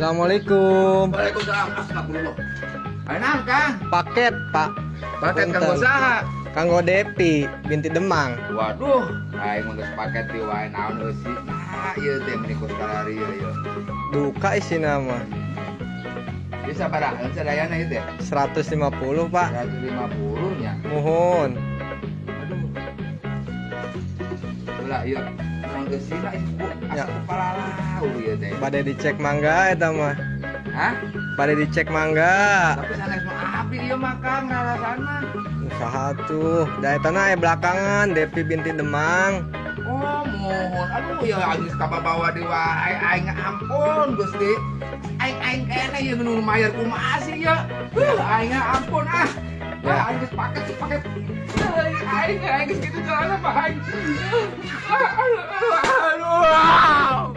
Assalamualaikum. Waalaikumsalam. Astagfirullah. Ayo Kang. Paket, Pak. Paket Punten. Kanggo saha? Kanggo Depi binti Demang. Waduh, aing mah geus paket di wae naon eusi. Nah, ieu teh meuni kos karari ieu. Duka isina mah. Bisa sabaraha sadayana ieu teh? 150, Pak. 150 nya. Muhun. Aduh. Ulah ieu. Naon eusina bu, Ya. asa kepala ieu teh. Bade dicek mangga eta mah. Hah? Bade dicek mangga. Tapi sanes mah abdi ieu mah Kang rarasana. Usaha tuh. Da eta na aya belakangan Depi binti Demang. Oh, mohon. Aduh, ya geus kababawa deui wae. Aing ampun, Gusti. Aing aing kene ieu nu mayar kumaha sih ya? Aing ampun ah. Ya. Ah, aing geus paket paket. Aing aing aing geus kitu jalan mah aing. Aduh, aduh, aduh.